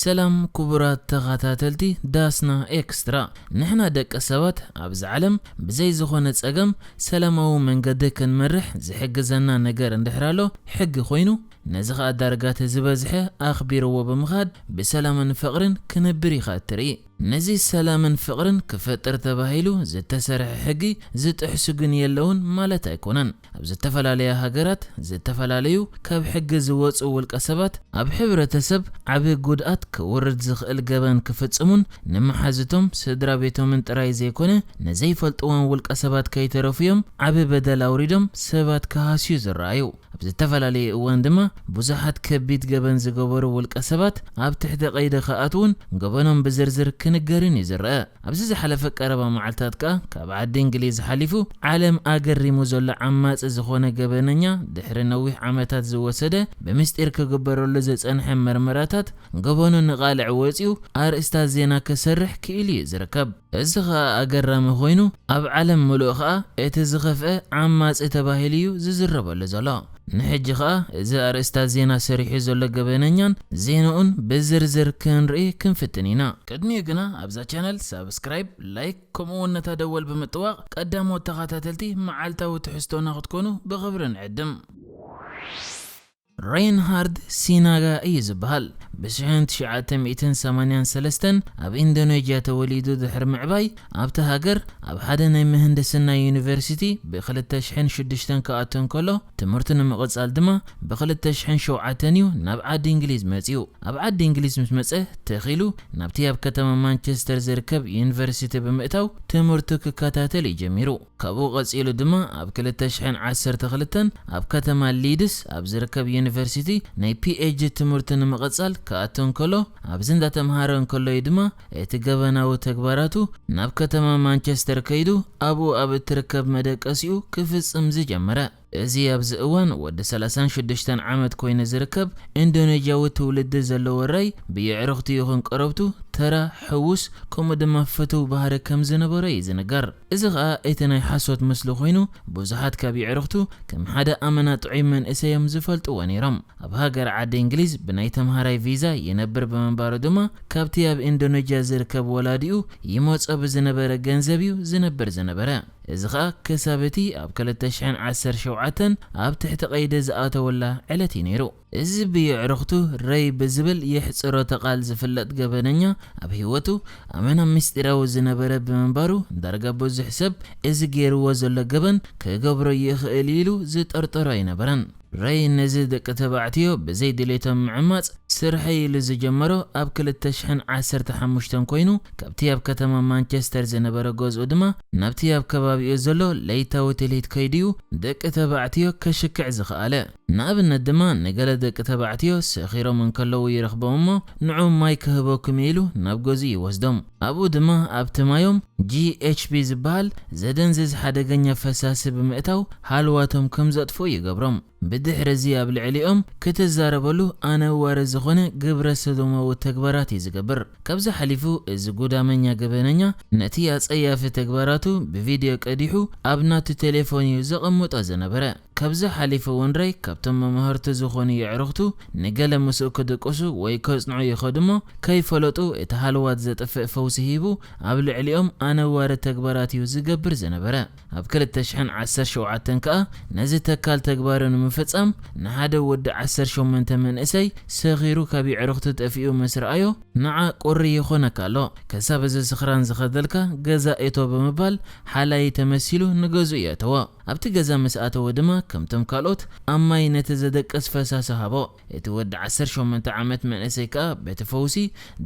ሰላም ክቡራት ተኸታተልቲ ዳስና ኤክስትራ። ንሕና ደቂ ሰባት ኣብዚ ዓለም ብዘይ ዝኾነ ጸገም ሰላማዊ መንገዲ ክንመርሕ ዝሕግዘና ነገር እንድሕር ኣሎ ሕጊ ኮይኑ፣ ነዚ ኸኣ ዳርጋ እቲ ዝበዝሐ ኣኽቢርዎ ብምኻድ ብሰላምን ፍቕርን ክንብር ኢኻ እትርኢ። ነዚ ሰላምን ፍቕርን ክፈጥር ተባሂሉ ዝተሰርሐ ሕጊ ዝጥሕሱ ግን የለውን ማለት ኣይኮነን። ኣብ ዝተፈላለያ ሃገራት ዝተፈላለዩ ካብ ሕጊ ዝወጹ ውልቀ ሰባት ኣብ ሕብረተሰብ ዓቢ ጉድኣት ክውርድ ዝኽእል ገበን ክፍጽሙን ንመሓዝቶም ስድራ ቤቶምን ጥራይ ዘይኮነ ንዘይፈልጥዎም ውልቀ ሰባት ከይተረፉ እዮም ዓቢ በደል ኣውሪዶም ሰባት ክሃስዩ ዝረኣዩ። ኣብ ዝተፈላለየ እዋን ድማ ብዙሓት ከቢድ ገበን ዝገበሩ ውልቀ ሰባት ኣብ ትሕቲ ቀይዲ ክኣትዉን ገበኖም ብዝርዝር ክንገርን እዩ ዝረአ። ኣብዚ ዝሓለፈ ቀረባ መዓልታት ከኣ ካብ ዓዲ እንግሊዝ ሓሊፉ ዓለም ኣገሪሙ ዘሎ ዓማጺ ዝኾነ ገበነኛ ድሕሪ ነዊሕ ዓመታት ዝወሰደ ብምስጢር ክግበረሉ ዝጸንሐ መርመራታት ገበኑ ንቓልዕ ወጺኡ ኣርእስታት ዜና ክሰርሕ ክኢሉ እዩ ዝርከብ። እዚ ኸኣ ኣገራሚ ኮይኑ ኣብ ዓለም ምሉእ ኸኣ እቲ ዝኸፍአ ዓማጺ ተባሂሉ እዩ ዝዝረበሉ ዘሎ። ንሕጂ ኸኣ እዚ ኣርእስታት ዜና ሰሪሑ ዘሎ ገበነኛን ዜንኡን ብዝርዝር ክንርኢ ክንፍትን ኢና። ቅድሚኡ ግና ኣብዛ ቻነል ሳብስክራይብ፣ ላይክ ከምኡ እውን ነታ ደወል ብምጥዋቕ ቀዳሞት ተኸታተልቲ መዓልታዊ ትሕዝቶና ክትኮኑ ብኽብሪ ንዕድም። ሬይንሃርድ ሲናጋ እዩ ዝበሃል። ብሽሕን ትሽዓተ ሚእትን ሰማንያን ሰለስተን ኣብ ኢንዶኔዥያ ተወሊዱ ድሕሪ ምዕባይ ኣብቲ ሃገር ኣብ ሓደ ናይ ምህንድስና ዩኒቨርሲቲ ብኽልተ ሽሕን ሽዱሽተን ክኣቱ እንከሎ ትምህርቱ ንምቕጻል ድማ ብኽልተ ሽሕን ሸውዓተን እዩ ናብ ዓዲ እንግሊዝ መጺኡ። ኣብ ዓዲ እንግሊዝ ምስ መጸ ተኺሉ ናብቲ ኣብ ከተማ ማንቸስተር ዝርከብ ዩኒቨርሲቲ ብምእታው ትምህርቱ ክከታተል እዩ ጀሚሩ። ካብኡ ቀጺሉ ድማ ኣብ ክልተ ሽሕን ዓሰርተ ክልተን ኣብ ከተማ ሊድስ ኣብ ዝርከብ ዩኒቨርሲቲ ናይ ፒኤች ዲ ትምህርቱ ንምቕጻል ክኣቱ እንከሎ ኣብዚ እንዳተምሃረ እንከሎ እዩ ድማ እቲ ገበናዊ ተግባራቱ ናብ ከተማ ማንቸስተር ከይዱ ኣብኡ ኣብ እትርከብ መደቀሲኡ ክፍጽም ዝጀመረ። እዚ ኣብዚ እዋን ወዲ ሰላሳን ሽዱሽተን ዓመት ኮይኑ ዝርከብ ኢንዶኔዥያዊ ትውልዲ ዘለዎ ራይ ብየዕሩኽቱ ይኹን ቀረብቱ ተራ፣ ሕዉስ ከምኡ ድማ ፍቱው ባህሪ ከም ዝነበሮ እዩ ዝንገር። እዚ ኸኣ እቲ ናይ ሓሶት ምስሉ ኮይኑ ብዙሓት ካብ የዕሩኽቱ ከም ሓደ ኣመና ጥዑይ መንእሰይ እዮም ዝፈልጥዎ ነይሮም። ኣብ ሃገር ዓዲ እንግሊዝ ብናይ ተምሃራይ ቪዛ ይነብር ብምንባሩ ድማ ካብቲ ኣብ ኢንዶኔዥያ ዝርከብ ወላዲኡ ይመጾ ብዝነበረ ገንዘብ እዩ ዝነብር ዝነበረ። እዚ ኸኣ ክሳብ እቲ ኣብ ክልተ ሽሕን ዓሰርተ ሸውዓተን ኣብ ትሕቲ ቀይዲ ዝኣተወላ ዕለት እዩ ነይሩ። እዚ ብየዕሩኽቱ ረይ ብዝብል የሕጽሮተ ቃል ዝፍለጥ ገበነኛ ኣብ ህይወቱ ኣመና ምስጢራዊ ዝነበረ ብምንባሩ ዳርጋ ብዙሕ ሰብ እዚ ገይርዎ ዘሎ ገበን ክገብሮ ይኽእል ኢሉ ዝጠርጠሮ ኣይነበረን። ረይ ነዚ ደቂ ተባዕትዮ ብዘይ ድሌቶም ምዕማጽ ስርሐይ ኢሉ ዝጀመሮ ኣብ ክልተ ሽሕን ዓሰርተ ሓሙሽተን ኮይኑ ካብቲ ኣብ ከተማ ማንቸስተር ዝነበረ ገዝኡ ድማ ናብቲ ኣብ ከባቢኡ ዘሎ ለይታዊ ትልሂት ከይድዩ ደቂ ተባዕትዮ ከሽክዕ ዝኸኣለ። ንኣብነት ድማ ንገለ ደቂ ተባዕትዮ ሰኺሮም እንከለዉ ይረኽቦም እሞ ንዑ ማይ ክህበኩም ኢሉ ናብ ገዝኡ ይወስዶም። ኣብኡ ድማ ኣብቲ ማዮም ጂ ኤች ቢ ዝበሃል ዘደንዝዝ ሓደገኛ ፈሳሲ ብምእታው ሃልዋቶም ከም ዘጥፍኡ ይገብሮም። ብድሕሪ እዚ ኣብ ልዕሊኦም ክትዛረበሉ ኣነዋሪ ዝኾነ ግብረ ሰዶማዊ ተግባራት እዩ ዝገብር። ካብዚ ሓሊፉ እዚ ጉዳመኛ ገበነኛ ነቲ ኣጸያፊ ተግባራቱ ብቪድዮ ቀዲሑ ኣብ ናቱ ቴሌፎን እዩ ዘቐምጦ ዝነበረ። ካብዚ ሓሊፉ እውን ረይ ካብቶም መማህርቱ ዝኾኑ የዕሩኽቱ ንገለ ምስኡ ክድቅሱ ወይ ከጽንዑ ይኸዱ እሞ ከይፈለጡ እቲ ሃልዋት ዘጥፍእ ፈውሲ ሂቡ ኣብ ልዕሊኦም ኣነዋሪ ተግባራት እዩ ዝገብር ዝነበረ። ኣብ ክልተ ሽሕን ዓሰርተ ሸውዓተን ከኣ ነዚ ተካል ተግባሩ ንምፍጻም ንሓደ ወዲ ዓሰርተ ሸሞንተ መንእሰይ ሰኺሩ ካብ የዕሩኽቱ ጠፊኡ ምስ ረኣዮ ንዓ ቁሪ ይኾነካ ኣሎ፣ ክሳብ እዚ ስኽራን ዝኸደልካ ገዛ እቶ ብምባል ሓላይ ተመሲሉ ንገዝኡ የእተዎ። ኣብቲ ገዛ ምስ ኣተወ ድማ ከምቶም ካልኦት ኣብ ማይ ነቲ ዘደቅስ ፈሳሲ ሃቦ። እቲ ወዲ ዓሰርተ ሸሞንተ ዓመት መንእሰይ ከኣ በቲ ፈውሲ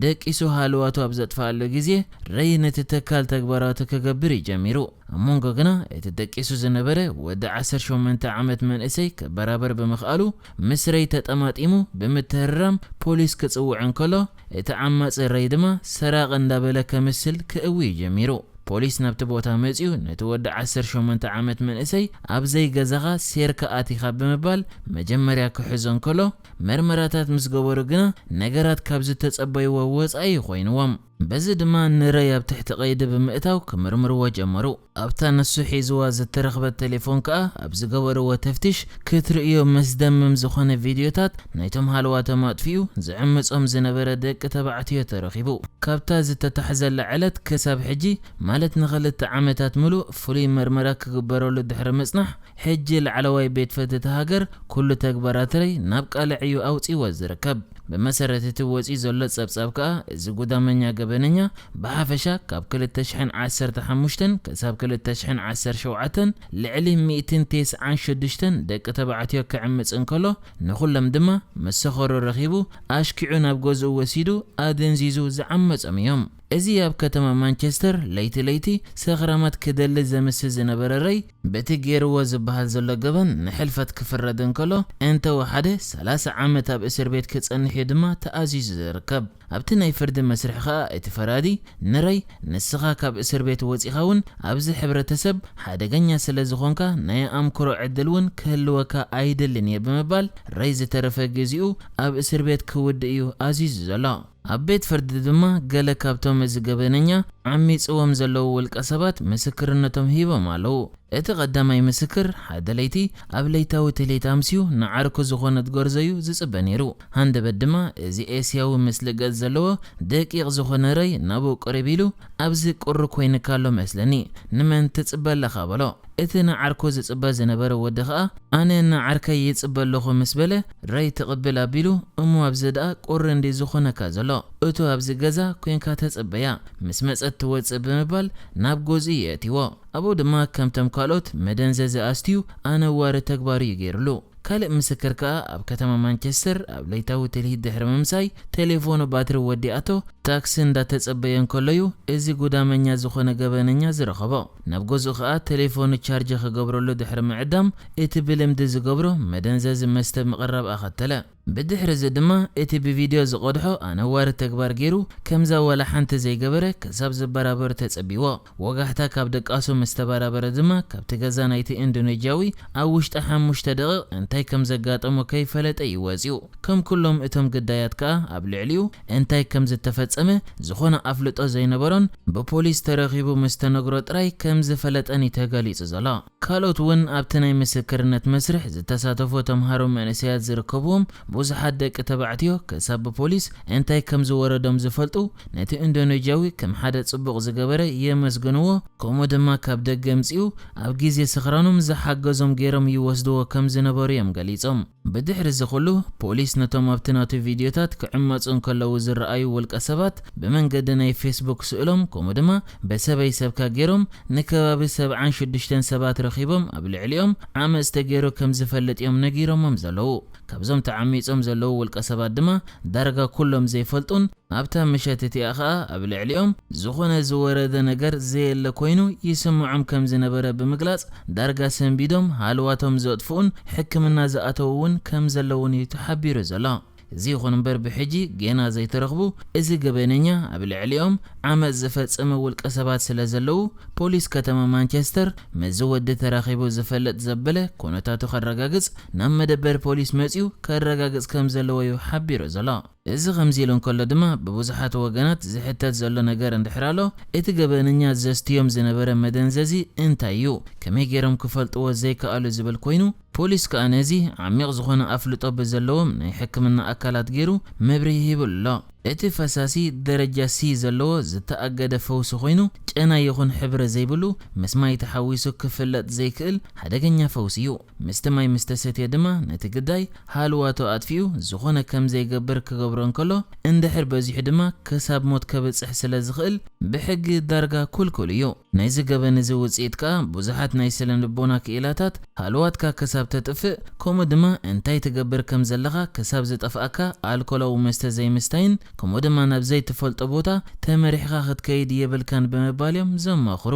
ደቂሱ ሃለዋቱ ኣብ ዘጥፍኣሉ ግዜ ረይ ነቲ ተካል ተግባራቱ ክገብር እዩ ጀሚሩ። ኣብ መንጎ ግና እቲ ደቂሱ ዝነበረ ወዲ ዓሰርተ ሸሞንተ ዓመት መንእሰይ ክበራበር ብምኽኣሉ ምስ ረይ ተጠማጢሙ ብምትህርራም ፖሊስ ክጽውዕ እንከሎ እቲ ዓማጺ ረይ ድማ ሰራቒ እንዳበለ ከምስል ክእዊ እዩ ጀሚሩ። ፖሊስ ናብቲ ቦታ መጺኡ ነቲ ወዲ ዓሰርተ ሸሞንተ ዓመት መንእሰይ ኣብ ዘይገዛኻ ሴርካ ኣቲኻ ብምባል መጀመርያ ክሕዞ እንከሎ መርመራታት ምስ ገበሩ ግና ነገራት ካብ ዝተጸበይዎ ወጻኢ ኮይንዎም። በዚ ድማ ንረይ ኣብ ትሕቲ ቀይዲ ብምእታው ክምርምርዎ ጀመሩ። ኣብታ ንሱ ሒዝዋ ዝተረኽበት ቴሌፎን ከኣ ኣብ ዝገበርዎ ተፍትሽ ክትርእዮ መስደምም ዝኾነ ቪድዮታት ናይቶም ሃለዋቶም ኣጥፊኡ ዝዕምጾም ዝነበረ ደቂ ተባዕትዮ ተረኺቡ። ካብታ ዝተታሕዘላ ዕለት ክሳብ ሕጂ፣ ማለት ንኽልተ ዓመታት ምሉእ፣ ፍሉይ መርመራ ክግበረሉ ድሕሪ ምጽናሕ፣ ሕጂ ላዕለዋይ ቤት ፍርዲ እታ ሃገር ኩሉ ተግባራት ረይ ናብ ቃልዕ እዩ ኣውጺእዎ ዝርከብ። ብመሰረት እቲ ወጺኡ ዘሎ ጸብጻብ ከኣ፣ እዚ ጉዳመኛ ገበነኛ ብሓፈሻ ካብ ክልተ ሽሕን ዓሰርተ ሓሙሽተን ክሳብ ክልተ ሽሕን ዓሰርተ ሸውዓተን ልዕሊ ሚእትን ተስዓን ሽዱሽተን ደቂ ተባዕትዮ ክዕምጽ እንከሎ፣ ንኹሎም ድማ መሰኸሩ ረኺቡ ኣሽኪዑ ናብ ገዝኡ ወሲዱ ኣደንዚዙ ዝዓመጾም እዮም። እዚ ኣብ ከተማ ማንቸስተር ለይቲ ለይቲ ሰኽራማት ክደሊ ዘምስል ዝነበረ ረይ፣ በቲ ገይርዎ ዝበሃል ዘሎ ገበን ንሕልፈት ክፍረድ እንከሎ፣ እንተወሓደ ሰላሳ ዓመት ኣብ እስር ቤት ክጸንሕ እዩ ድማ ተኣዚዙ ዝርከብ። ኣብቲ ናይ ፍርዲ መስርሕ ኸኣ እቲ ፈራዲ ንረይ፣ "ንስኻ ካብ እስር ቤት ወጺኻ እውን ኣብዚ ሕብረተሰብ ሓደገኛ ስለ ዝኾንካ ናይ ኣምክሮ ዕድል እውን ክህልወካ ኣይደልን እየ" ብምባል ረይ ዝተረፈ ግዜኡ ኣብ እስር ቤት ክውድእ እዩ ኣዚዙ ዘሎ። ኣብ ቤት ፍርዲ ድማ ገለ ካብቶም እዚ ገበነኛ ዓሚጽዎም ዘለዉ ውልቀ ሰባት ምስክርነቶም ሂቦም ኣለዉ። እቲ ቀዳማይ ምስክር ሓደ ለይቲ ኣብ ለይታዊ ትልሂት ኣምስዩ ንዓርኩ ዝኾነት ጎርዞ እዩ ዝጽበ ነይሩ። ሃንደበት ድማ እዚ ኤስያዊ ምስሊ ገጽ ዘለዎ ደቂቕ ዝኾነ ረይ ናብኡ ቅርብ ኢሉ፣ "ኣብዚ ቁሪ ኮይንካ ኣሎ መስለኒ፣ ንመን ትጽበ ኣለኻ?" በሎ። እቲ ንዓርኩ ዝጽበ ዝነበረ ወዲ ኸኣ፣ "ኣነ ንዓርከይ ይጽበ ኣለኹ" ምስ በለ፣ ረይ ትቕብል ኣቢሉ፣ "እሞ ኣብዚ ደኣ ቁሪ እንዲ ዝኾነካ ዘሎ፣ እቶ ኣብዚ ገዛ ኮንካ ተጸበያ፣ ምስ መጸት ትወጽእ" ብምባል ናብ ገዝኡ የእትይዎ። ኣብኡ ድማ ከምቶም ካልኦት መደንዘዚ ኣስትዩ ኣነዋሪ ተግባሩ እዩ ገይሩሉ። ካልእ ምስክር ከኣ ኣብ ከተማ ማንቸስተር ኣብ ለይታዊ ትልሂት ድሕሪ ምምሳይ ቴሌፎኑ ባትሪ ወዲኣቶ ታክሲ እንዳተጸበየ እንከሎዩ እዚ ጉዳመኛ ዝኾነ ገበነኛ ዝረኸቦ። ናብ ገዝኡ ከኣ ቴሌፎኑ ቻርጅ ክገብረሉ ድሕሪ ምዕዳም እቲ ብልምዲ ዝገብሮ መደንዘዚ መስተ ምቕራብ ኣኸተለ። ብድሕሪ እዚ ድማ እቲ ብቪድዮ ዝቐድሖ ኣነዋሪ ተግባር ገይሩ ከምዛ ዋላ ሓንቲ ዘይገበረ ክሳብ ዝበራበር ተጸቢዎ። ወጋሕታ ካብ ደቃሱ ምስ ተበራበረ ድማ ካብቲ ገዛ ናይቲ ኢንዶኔዥያዊ ኣብ ውሽጢ ሓሙሽተ ደቂቕ እንታይ ከም ዘጋጠሞ ከይፈለጠ እዩ ወጺኡ። ከም ኩሎም እቶም ግዳያት ከኣ ኣብ ልዕሊኡ እንታይ ከም ዝተፈጸመ ዝኾነ ኣፍልጦ ዘይነበሮን ብፖሊስ ተረኺቡ ምስ ተነግሮ ጥራይ ከም ዝፈለጠን እዩ ተገሊጹ ዘሎ። ካልኦት እውን ኣብቲ ናይ ምስክርነት መስርሕ ዝተሳተፉ ተምሃሮ መንእሰያት ዝርከብዎም ብዙሓት ደቂ ተባዕትዮ ክሳብ ብፖሊስ እንታይ ከም ዝወረዶም ዝፈልጡ ነቲ ኢንዶኔዥያዊ ከም ሓደ ጽቡቕ ዝገበረ የመስግንዎ፣ ከምኡ ድማ ካብ ደገ ምጺኡ ኣብ ግዜ ስኽራኖም ዝሓገዞም ገይሮም ይወስድዎ ከም ዝነበሩ እዮም ገሊጾም። ብድሕሪ እዚ ኩሉ፣ ፖሊስ ነቶም ኣብቲ ናቱ ቪድዮታት ክዕመጹ እንከለዉ ዝረኣዩ ውልቀ ሰባት ብመንገዲ ናይ ፌስቡክ ስእሎም፣ ከምኡ ድማ በሰበይ ሰብካ ገይሮም ንከባቢ ሰብዓን ሽዱሽተን ሰባት ረኺቦም ኣብ ልዕሊኦም ዓመጽ ተገይሩ ከም ዝፈልጥ እዮም ነጊሮሞም ዘለዉ። ካብዞም ተዓሚጾም ዘለዉ ውልቀ ሰባት ድማ ዳርጋ ኩሎም ዘይፈልጡን ኣብታ ምሸት እቲኣ ኸኣ ኣብ ልዕሊኦም ዝኾነ ዝወረደ ነገር ዘየለ ኮይኑ ይስምዖም ከም ዝነበረ ብምግላጽ፣ ዳርጋ ሰንቢዶም ሃልዋቶም ዘጥፍኡን ሕክምና ዝኣተዉ እውን ከም ዘለዉን እዩ ተሓቢሩ ዘሎ። እዚ ይኹን እምበር ብሕጂ ጌና ዘይተረኽቡ፣ እዚ ገበነኛ ኣብ ልዕሊኦም ዓመጽ ዝፈጸመ ውልቀ ሰባት ስለ ዘለዉ፣ ፖሊስ ከተማ ማንቸስተር ምስዚ ወዲ ተራኺቡ ዝፈልጥ ዘበለ ኩነታቱ ከረጋግጽ ናብ መደበር ፖሊስ መጺኡ ከረጋግጽ ከም ዘለዎ እዩ ሓቢሩ ዘሎ። እዚ ከምዚ ኢሉ እንከሎ ድማ ብብዙሓት ወገናት ዝሕተት ዘሎ ነገር እንድሕር ኣሎ፣ እቲ ገበነኛ ዘስትዮም ዝነበረ መደንዘዚ እንታይ እዩ? ከመይ ገይሮም ክፈልጥዎ ዘይከኣሉ ዝብል ኮይኑ፣ ፖሊስ ከኣ ነዚ ዓሚቕ ዝኾነ ኣፍልጦ ብዘለዎም ናይ ሕክምና ኣካላት ገይሩ መብርሂ ሂቡ ኣሎ። እቲ ፈሳሲ ደረጃ ሲ ዘለዎ ዝተኣገደ ፈውሲ ኮይኑ፣ ጨና ይኹን ሕብሪ ዘይብሉ፣ ምስ ማይ ተሓዊሱ ክፍለጥ ዘይክእል ሓደገኛ ፈውሲ እዩ። ምስቲ ማይ ምስ ተሰትየ ድማ ነቲ ግዳይ ሃልዋቶ ኣጥፊኡ ዝኾነ ከም ዘይገብር ክገብሮ እንከሎ፣ እንድሕር በዚሑ ድማ ክሳብ ሞት ከብጽሕ ስለ ዝኽእል ብሕጊ ዳርጋ ኩልኩል እዩ። ናይዚ ገበን እዚ ውጽኢት ከኣ ብዙሓት ናይ ስነ ልቦና ክኢላታት ሃልዋትካ ክሳብ ተጥፍእ፣ ከምኡ ድማ እንታይ ትገብር ከም ዘለኻ ክሳብ ዝጠፍኣካ ኣልኮላዊ መስተ ዘይምስታይን፣ ከምኡ ድማ ናብ ዘይትፈልጦ ቦታ ተመሪሕኻ ክትከይድ የብልካን ብምባል እዮም ዘማኽሩ።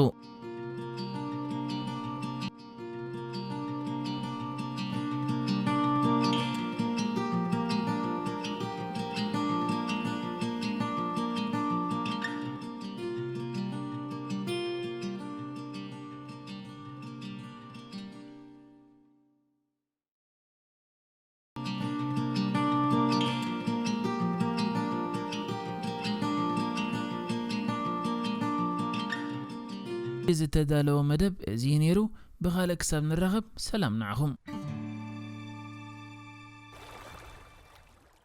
ዝተዳለወ መደብ እዚ ነይሩ። ብኻልእ ክሳብ ንራኸብ ሰላም ንዓኹም።